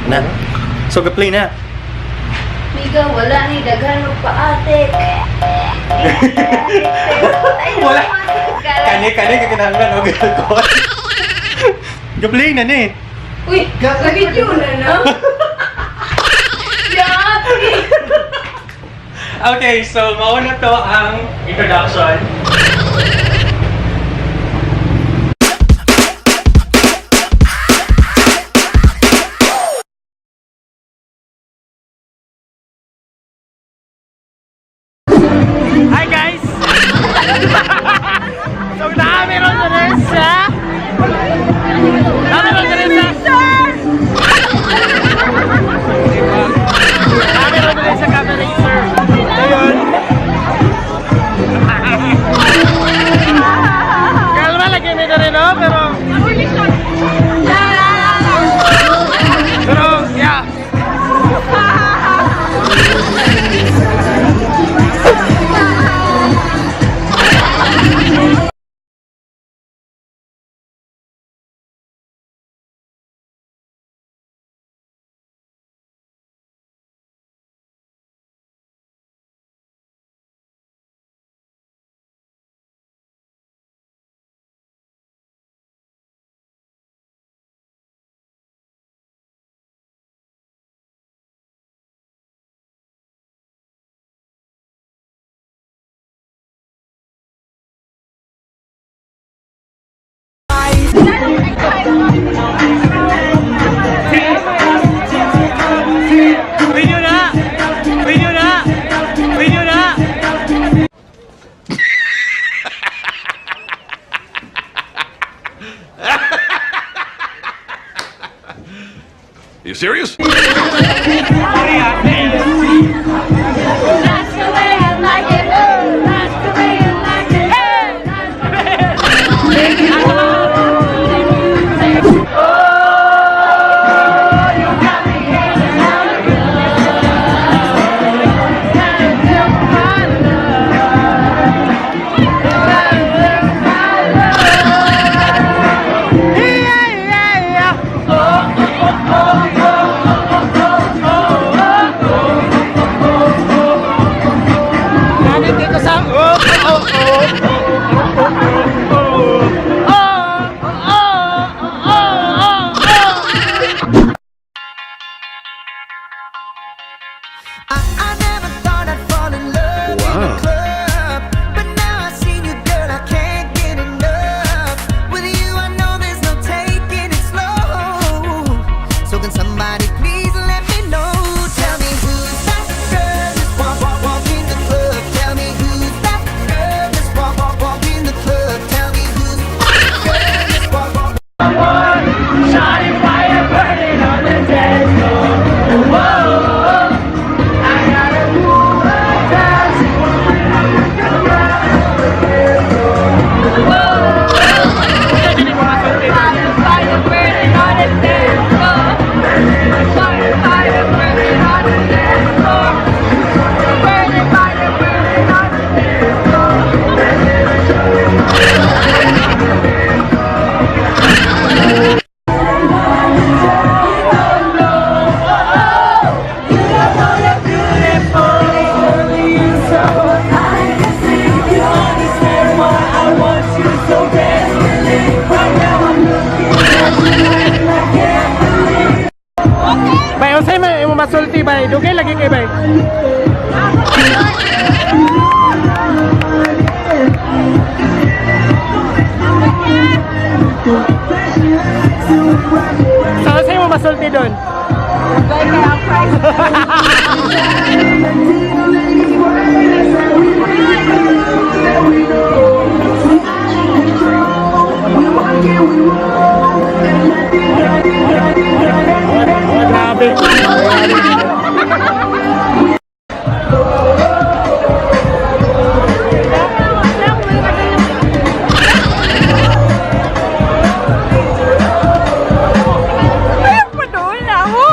Na. So ga-play na. Miga, wala ni daghan magpaatik. Wala. Kani kani ka kinahanglan og alcohol. Ga-play na ni. Uy, video na na. Yati. Okay, so mao na to ang introduction. Hi guys! So namin ron na sa namin ron na sa namin ron na sa Cafe Racer. Ayun. Kalma lagi may na rin, no? Pero yeah. Video na! Video na! Video na! You serious? That's the way I like it. That's the way I like it. That's the way I like it. Namin dito sa oh. I never thought I'd fall in love in a club, but now I seen you, girl. I can't get enough. With you, I know there's no taking it slow. So can somebody please let me know? Tell me who's that girl that's walk, walk, walk in the club. Tell me who's that girl that's walk, walk, walk in the club. Tell me who's that girl that's walk, walk. Fire burning on the dance floor. Fire, fire burning on the dance floor. Burning, fire burning on the dance floor. Bay, unsay man imo masulti bay? Dugay lagi kay bay. So, unsay mo masulti doon? Bay, kaya ang price. Grabe. Ay, padoon na ako.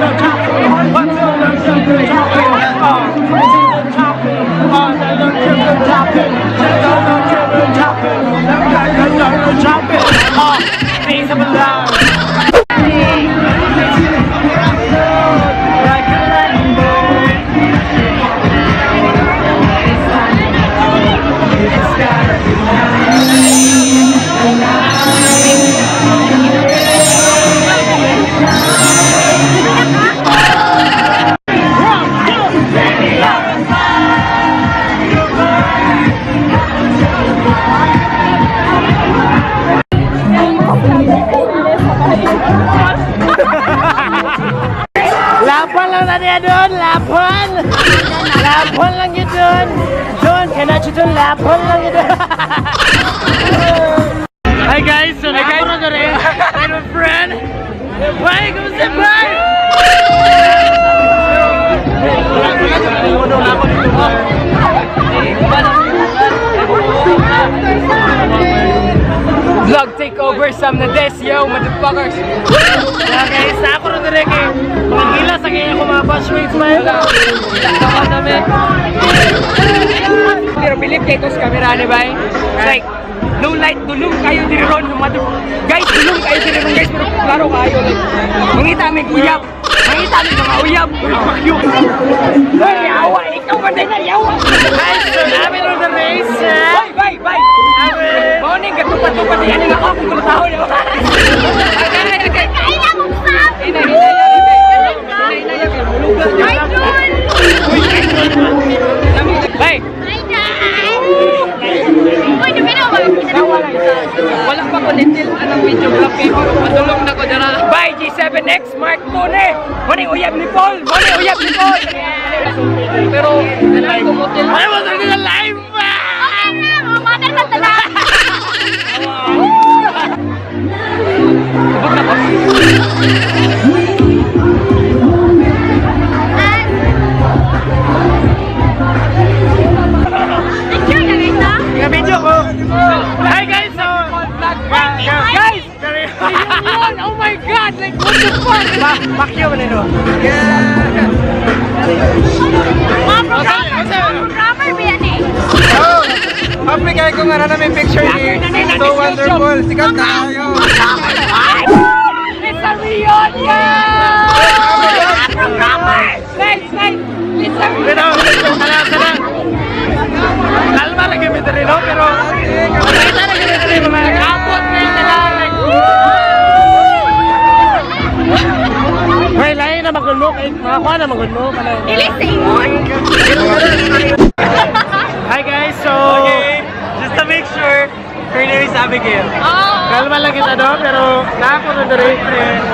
Chopping. One, two, three, chopping. Chopping. Chopping. Chopping. Chopping. Things of love. Like a rainbow. Lapan lang na niya doon! Lapan! Lapan lang yun doon! Doon! Kaya siya doon! Lapan lang yun doon! Hi guys! So hi guys! I'm a friend! Bye! Kumusta? Bye! Vlog takeover Sam Nades, yo, motherfuckers. Yeah guys, ako rin direk eh. Mga gila sa kaya ko mga batchmates man. Ako namin. Pero believe kay tos camera ni bay. Like, low light, dulong kayo diri ron, mother. Guys, dulong kayo diri ron, guys, pero klaro kayo like mangita mig uyab. Mangita mig mga uyab. Fuck you. Ay, yawa, ikaw man din na yawa. Guys, so namin rin the race. Eh. Bye, bye, bye. Morning, katupad-tupad yan ang ako kung kulutahon. Kain akong sab! Ay, Jun! Bye. Ay, Dad! Uy, dumi na ako. Wala pa ko nitil anong video vlog kay pero padulong na ko dara. Bye G7X Mark II ne. Mani uyab ni Paul, mani uyab ni Paul. Pero kanang kumutil. I was already alive! Okay na, mga mother sa tanan. Ubog na ko. Picture na guys, ha? Nga video ko. Hi guys! So, Guys, reunion! Oh my God! Like what the fuck? Pakyo man ino. Mga programmer, mga programmer ba yan eh? Oh, happy kayo kung ano na may picture ni So wonderful. Sikat tayo. It's a reunion! Programmer! Nice, nice! It's a reunion! Pero, sana, sana. Kalma lagi mi diri no, pero makita lagi mi diri mga Abot na yung nila. Like, Hoy, lahi na magud mo kay makakuha na magud mo kanang. Dili sa ingon. Hi guys, so Okay, just to make sure, her name is Abigail. Oh. kalma lang kita do, pero naako na diri.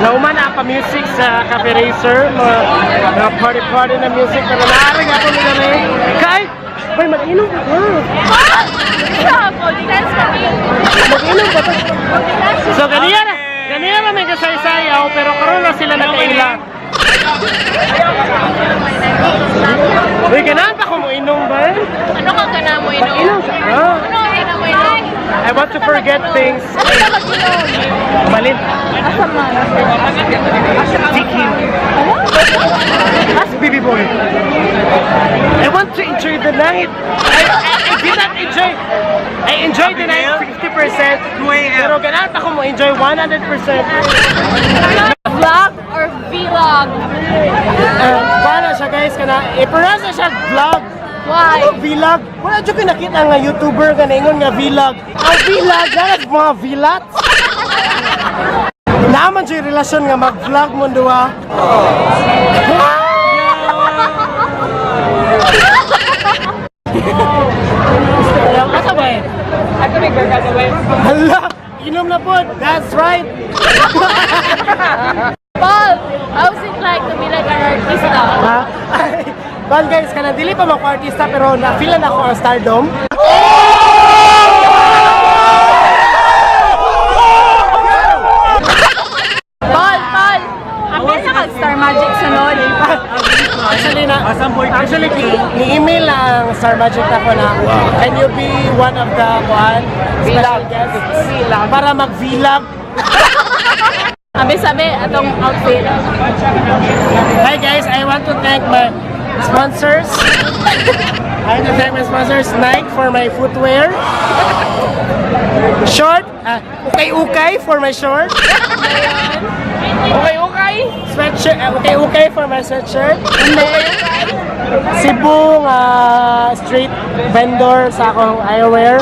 Nauman na pa music sa Cafe Racer, mga party party na music pero naaring ako ni diri. Kay, bay mag-inom ka. Ah! Isa ako, dance kami. Mag-inom ba to? So ganiya na may kasaysayaw pero karon na sila nagkaila. Uy, ganahan pa ko mo inom ba? Ano ka gana mo inom? Mag-inom sa ka. Ano ka gana mo inom? I want to forget things. Ano ka mag-inom? Malin. Asa man? Take him. Ask baby boy. I want to enjoy the night. I did not enjoy. I enjoyed the night 50%. 2 a.m. Pero ganahan pa ko mo enjoy 100%. Vlog or vlog? Paano siya guys kana i-pronounce na siya vlog. Why? Ano vlog? Wala jud ko nakita nga YouTuber nga naingon nga vlog. Ang vlog na mga vlogs. Naman jud relasyon nga mag-vlog mo duha. Asa ba eh? Ako may barkada ba? Hala! Inom na po! That's right! Paul, how's it like to be like an artista? Ha? Ay, well guys, kanang dili pa mako artista pero na-feel na ako ang stardom. Paul, Paul! Apil na kag Star Magic sunod. Actually na actually ni-email ang Star Magic ako na can you be one of the one special guests para mag-vlog. Abi sabi atong outfit. want to thank my sponsors. I want to thank my sponsors, Nike for my footwear. Short, ukay-ukay for my short. Okay. Sweatshirt, ukay-ukay for my sweatshirt. And then, Cebu street vendor sa akong eyewear.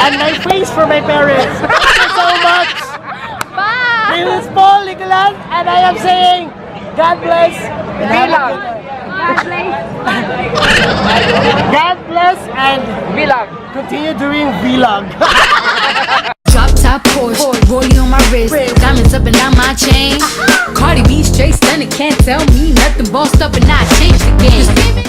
And my face for my parents. Thank you so much. Bye! This is Paul Nicolas, and I am saying, God bless. Vlog. God bless. God bless and Vlog. Continue doing vlog. Drop top Porsche, rollie on my wrist, diamonds up and down my chain. Cardi B straight stunning, can't tell me nothing. Bossed up and I changed the game.